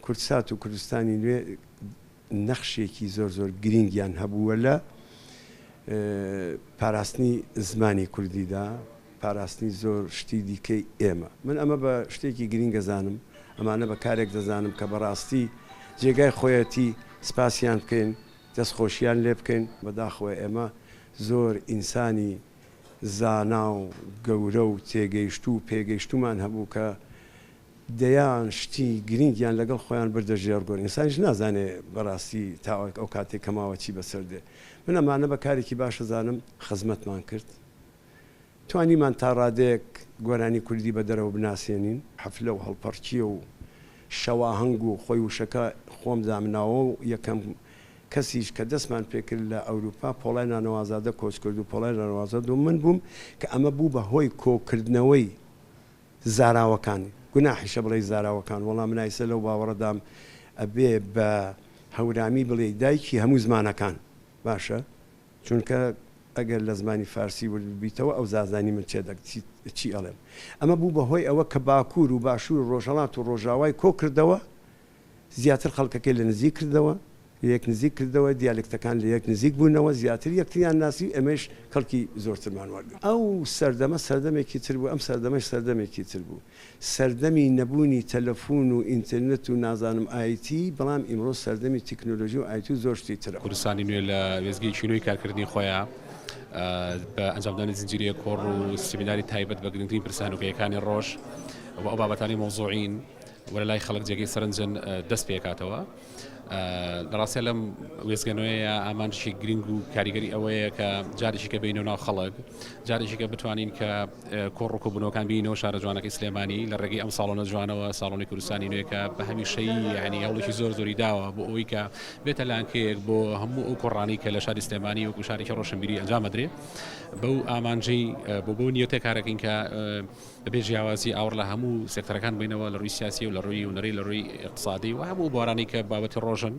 کوردسات و کوردستانی نوێ نەخشێکی زۆر زۆر گرینگیان هەبووە لە پاراستنی زمانی کوردیدا، پاراستنی زۆر شتی دیکەی ئێمە. من ئەمە بە شتێکی گرینگ ئەزانم، ئەمانە بە کارێک دەزانم کە بەڕاستی جێگای خۆیەتی سپاسیان بکەین، دەست خۆشیان لێ بکەین. بەداخەوە ئێمە زۆر ئینسانی زانا و گەورە و تێگەیشتوو و پێگەیشتوومان هەبوو کە دەیان شتی گرینگیان لەگەڵ خۆیان بردە ژێر گۆر. ئینسانیش نازانێ بەڕاستی تا ئەو کاتەی کە ماوە چی بەسەر دێ. من ئەمانە بە کارێکی باش ئەزانم، خزمەتمان کرد. توانیمان تا ڕادەیەک گۆرانی کوردی بە دەرەوە بناسێنین. حەفلە و هەڵپەڕکێ و شەواهەنگ و خۆی وشەکە خۆم دامناوە و یەکەم کەسیش کە دەستمان پێکرد لە ئەوروپا پۆڵای نانەوازادە کۆچکردوو پۆڵای نانەوازادە و من بووم کە ئەمە بوو بە هۆی کۆکردنەوەی زاراوەکان، گوناحیشە بڵێی زاراوەکان، وەڵا من ئایسە لەو باوەڕەدام ئەبێ بە هەورامی بڵێی دایکی هەموو زمانەکان باشە چونکە ئەگەر لە زمانی فارسی ورد ببیتەوە ئەو زازانی من چێ دەک چی ئەڵێم ئەمە بوو بە هۆی ئەوە کە باکوور و باشوور و ڕۆژهەڵات و ڕۆژاوای کۆ کردەوە زیاتر خەڵکەکەی لە نزیک کردەوە، لە یەک نزیک کردەوە، دیالێکتەکان لە یەک نزیک بوونەوە، زیاتر یەکتریان ناسی و ئێمەیش کەڵکی زۆرترمان وەرگرت. ئەو سەردەمە سەردەمێکی تر بوو، ئەم سەردەمەش سەردەمێکی تر بوو. سەردەمی نەبوونی تەلەفوون و ئینترنت و نازانم ئایتی، بەڵام ئیمڕۆ سەردەمی تیکنۆلۆژی و ئایتی و زۆر شتی ترە. کوردستانی نوێ لە وێستگەیەکی نوێی کارکردنی خۆیا بە ئەنجامدانی زنجیرەیەک کۆڕ و سیمیناری تایبەت بە گرنگترین پرسە هەنووکەیەکانی ڕۆژ و ئەو بابەتانەی مەوزوعین، و لە لای خەڵک جێگەی سەرنجن دەست پێکاتەوە. لە ڕاستیا لەم وێستگە نوێیە ئامانجێکی گرنگ و کاریگەری ئەوەیە کە جارێکی کە بینەوە ناو خەڵک جارێکی کە بتوانین کە کۆڕ و کۆبوونەوەکان بینەوە شارە جوانەکەی سلێمانی لە ڕێگەی ئەم ساڵۆنە جوانەوە ساڵۆنی کوردستانی نوێ کە بە هەمیشەیی یعنی هەوڵێکی زۆر زۆری داوە بۆ ئەوەی کە بێتە لانکەیەک بۆ هەموو ئەو کۆڕانەی کە لە شاری سلێمانی وەکو شارێکی ڕۆشنبیری ئەنجام ئەدرێ بەو ئامانجەی بۆ بەو نیەتە کارەکەین کە بەبێ جیاوازی ئاوڕ لە هەموو سێکتەرەکان بینەوە لە ڕووی سیاسی و لە ڕووی هونەری لە ڕووی ئیقتسادی و هەموو بوارانەی کە بابەتی ڕۆژن.